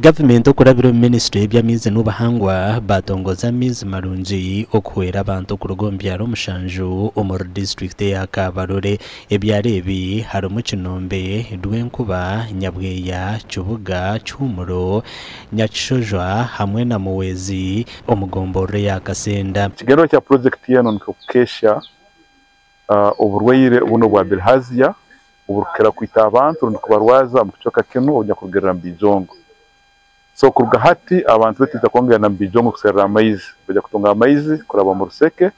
Gavumenti okurabira omu minisitule y'eby'amaizi n'obuhangwa batongoza amaizi marungi okuhwera abantu okuruga omu byaro mushanju omuri disiturikiti eya Kabarole. Ebyaro ebi harimu Kinombe, Rwenkuba, Nyabweya, Kibuga, Kihumuro, Nyakishojwa hamwe na Muwezi omu gomborora eya Kasenda. Ekigendererwa kya purojekiti enu nikwo kukehya oburwaire bunu obwa bilharzia oburukukira kwita abantu rundi kubarwaza omu kicweka kinu obunyakurugiirira mu biijongo. So kuruga hati abantu baitu tibaija kwongera mu biijongo kuserra amaizi, baija kutunga amaizi kuraba omu ruseke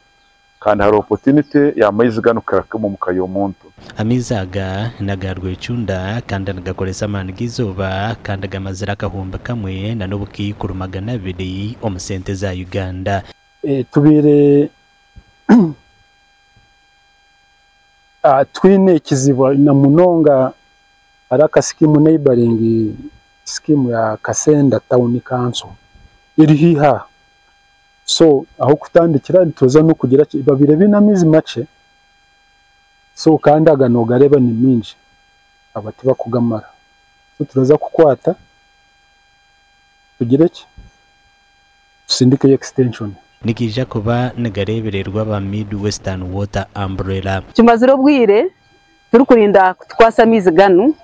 kandi haroho opportunity y'amaizi ganu kukira kimu omu ka y'omuntu. Amaizi aga n'aga rwecunda kandi nigakoresa amaani g'eizooba kandi gamazire 1000 na 200 omu sente za Uganda. Tubaire twine ekizibu na munonga hariho aka scheme, neighboring scheme ya Kasenda Town Council eri haihi aha. So ah'okutandikira nituza n'okugira ki, babaire biine amaizi makye, so kandi aga nogareeba ni mingi, aba tibakugamara. So turaza kukwata tugire ki, tusindikeyo extension. Nigaija kuba nigareebererwa aba Mid Western Water Umbrella. Tumazire obwire turikurinda kutukwasa amaizi ganu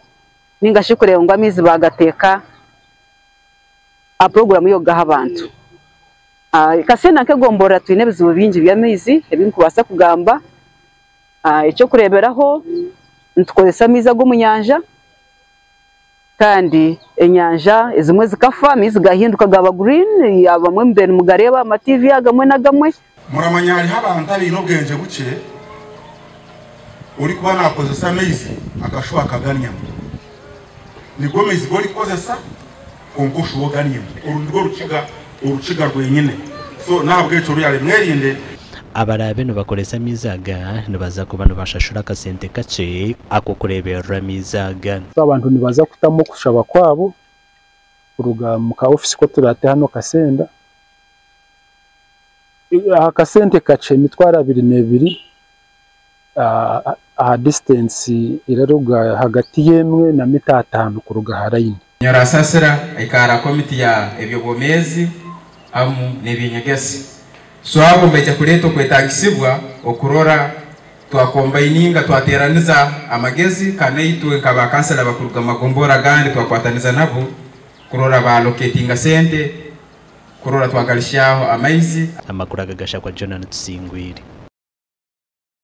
ninga shi kureeba ngu amaizi bagateeka aha puroguramu y'okugaha abantu. Kasenda nk'egomborora twine ebizibu bingi by'amaizi ebi nkubaasa kugamba. Eky'okureeberaho, nitukozesa amaizi ag'omu nyanja kandi enyanja ezimwe zikafa, amaizi gahinduka gaba green, abamwe mubaire nimugareeba aha ma TV agamwe n'agamwe. Muramanya hariho abantu abaine obwengye bukye, orikuba nakozesa amaizi akashuba akaganyamu. Nigo maizi gorikukozesa kwonka oshuba oganyamu. Oru nirwo rukiga, orukiga rwenyine. So n'ahabw'ekyo ruyare mwerinde. Abaraabe nibakoresa amaizi aga nibaza kuba nibashashura akasente kakye ak'okureeberera amaizi aga. So abantu nibaza kutamu okushaba kwabo kuruga mu ka ofisi ku turate hano Kasenda. Aha kasente kakye, 22,000 aha distance eraruga hagati y'emwe na mita 5 kuruga aha line. Nyorasasira aikara komiti ya ebyobwomeezi hamu n'ebyenyegesa. So abo mbaija kuleeta okwetagisibwa okurora twakombininga, twateraniza amagezi kanaitwe nk'abakansela bakuruga magombora gandi, twakwataniza nabo kurora balocatinga sente kurora twagalishaho amaizi. Amakuru aga gashakwa Jonah Tusingwire.